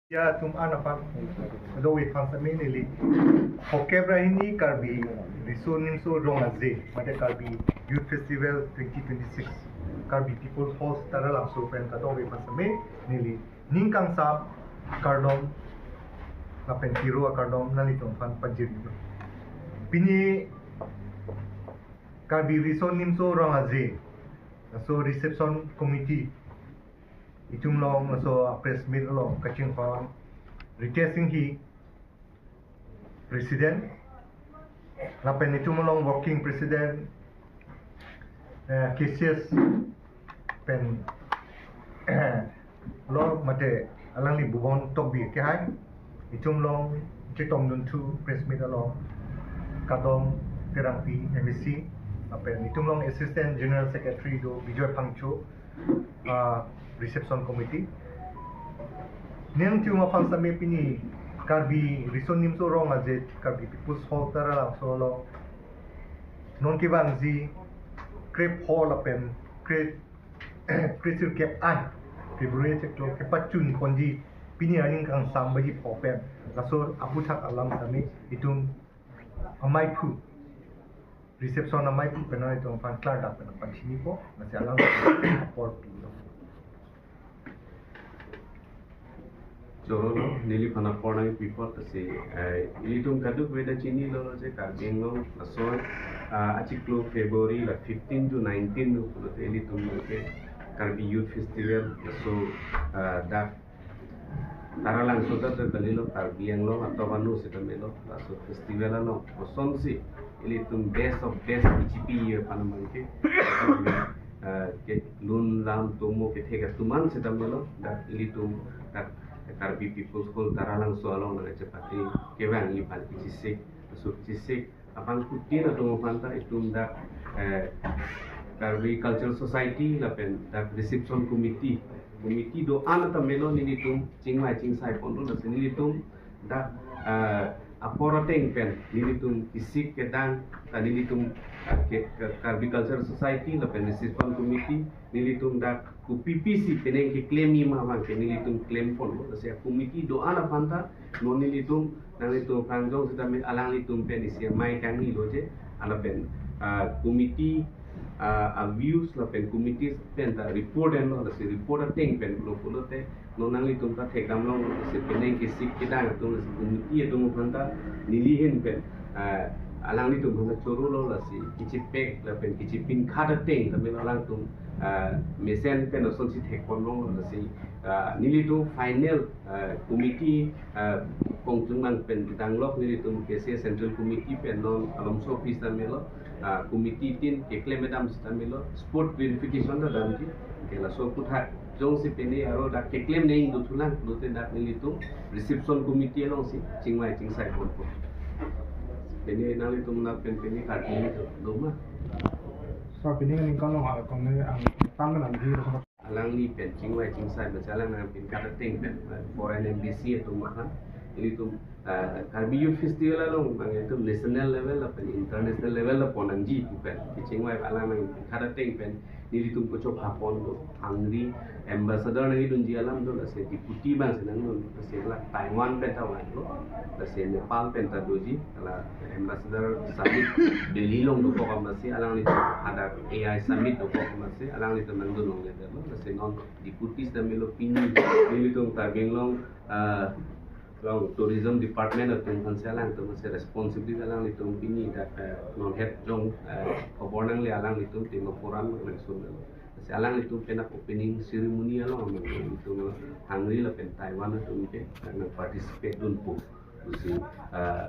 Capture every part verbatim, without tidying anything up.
Ya, atum an aphan kadokave aphan sitame neli Phokep ra hini Karbi Riso Nimso Rong Aje, mate Karbi Youth Festival twenty twenty-six, Karbi People's Hall Taralangso pen kadokave aphan sitame neli ning kangsam kardom lapen piro akardom nanglitum aphan pajirlo. Pini Karbi Riso Nimso Rong Aje, laso reception committee itum along laso press meet along kachinghon Ritesh Enghi, President, lapen itum along Working President, eh, K C S pen lo mate alangli Bubon Tokbi kehai, itum along chetongdun thu press meet along Kadom Terangpi M A C, lapen itum along Assistant General Secretary do Bijoy Phangcho, ah, Reception Committee. Nangtum aphan sitame pini Karbi Riso Nimso Rong Aje Karbi People's Hall Taralangso along non kevangji krepho lapen kre kresirkep an February chiklo kepachun ponji pini aning kangsam baji pho pen laso aphuthak alam sitame itum amaiphu, reception amaiphu pen itum aphan klardak pen aphan chinipo, lasi alam apor pilo. Choro lo, neliphan apor nangpi apot si, eh, ilitum kadokave ta chinilo je Karbi Anglong laso, ah, achiklo February la fifteen to nineteen lo pulote ilitum ke Karbi Youth Festival laso, ah, dak Taralangso ta kalilo, Karbi Anglong atum anu sitame lo, laso festival along kosonsi ilitum best of best B J P ye panamang ke, eh, ke lun lam tomo kethe atum an sitame lo, dak ilitum dak Karbi People's Hall Taralangso along nangchepate kevang ipal kechisik, laso kechisik apangkutin atum aphan ta itum dak, eh, Karbi Cultural Society lapen dak Reception Committee, committee do-an ta melo, nelitum chingvai chingsai ponlo, lasi nelitum dak, eh, apor ateng pen nelitum isik kedang ta nelitum, eh, ke, ke Karbi Cultural Society lapen Reception Committee nelitum dak kopi pisi penang keklem-i ma abang ke nelitum klem ponlo, lasi committee do-an aphan ta non nelitum nanglitum aphrang jong sitame alanglitum pen isi amei kangni lo je, lapen, ah, committee, ah, a views lapen committee pen ta report enlo, lasi report ateng pen lo pulote non nanglitum ta thekdam long, lasi penang kesik kedang atum, lasi committee atum aphan ta neli ahin pen, ah, alanglitum aphan ta choro lo, lasi kechepek lapen kechepin khat ateng ta melo, alangtum, ah, mesen pen asonsi thek pon long, lasi, ah, nelitum final, ah, committee, ah, kongchung mang pen danglok nelitum K C S Central Committee pen non alomso office ta melo, ah, committee tin keklem kedam sita melo, spot verification ta damji, ke laso aphuthak jongsi pini aro dak keklem neng do thulang, lote dak nelitum Reception Committee alongsi chingvai chingsai ponpo. Pini nanglitum na pen pini kati do ma. So pini ningkan long hal kone ang tam nangji. Alangli pen chingvai chingsai bachalang nang pen kata ting pen, eh, foreign embassy atum aphan, ilitum, eh, Karbi Youth Festival along bang itum national level lapen international level la pon nangji pu pen kechingvai alang nang pen kata ting pen nelitum kocho phapon do, Hungary ambassador nangdunji alam do, lasi deputy bang si nangdun, lasi la Taiwan pen ta vanglo, lasi Nepal pen ta doji, la ambassador summit Delhi along dokok amatsi alanglitum hadak A I summit dokok amatsi alanglitum nangdun longle detlo, lasi non deputy sita melo, pini nelitum Karbi Anglong, ah, along tourism department atum aphansi alangtum aphansi responsibility alanglitum pini dak, eh, non het jong, eh, khobor nangle alanglitum Dimapur an nangsun lo. Lasi alanglitum pen opening ceremony along alanglitum Hungary lapen Taiwan atum ke nang participate dunpo, lasi, eh,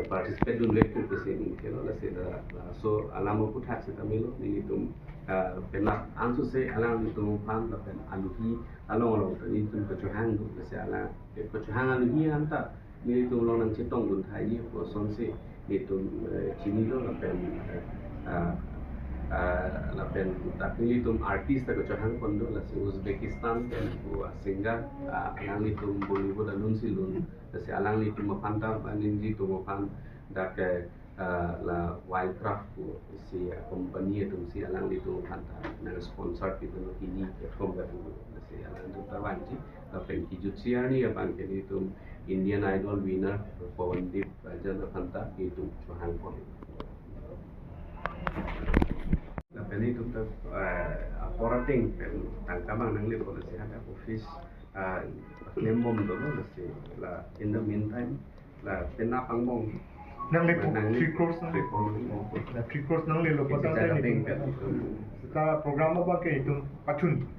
participate dunvekpo pusi ningkelo, lasi dak, laso alam aphuthak sita melo, nelitum, eh, penap ansu se alanglitum aphan lapen aluhi along along ta nelitum kachohang do, lasi alang, eh, kachohang aluhi anta nelitum along nangchetongdun thaiji pu asonsi nelitum, eh, chinilo lapen, eh, ah, ah, lapen dak nelitum artist ta kachohang pon do, lasi Uzbekistan pen pu a singer, ah, alanglitum Bollywood alun si lun, lasi alanglitum aphan ta, ah, nelitum aphan dak, eh, Ah, la Wildcraft pu si a company atum si alanglitum aphanta nang sponsor pi dun hini platform ka pu si alanglitum ta vangji, lapen kejutsi arni abang ke nelitum Indian Idol winner Pawandeep Rajan aphanta nelitum chohang pon. Lapen nelitum ta, eh, apor ateng pen tangka abang nangle pon si hadak office, ah, klem bom dolo, lasi la in the meantime la penap angbong nanglepo, nangle three crores nang. Three crores nang. Na three crores nanglelo, patang Bicara tadi. Tingkat itu. Seta program abang ke itum pachun.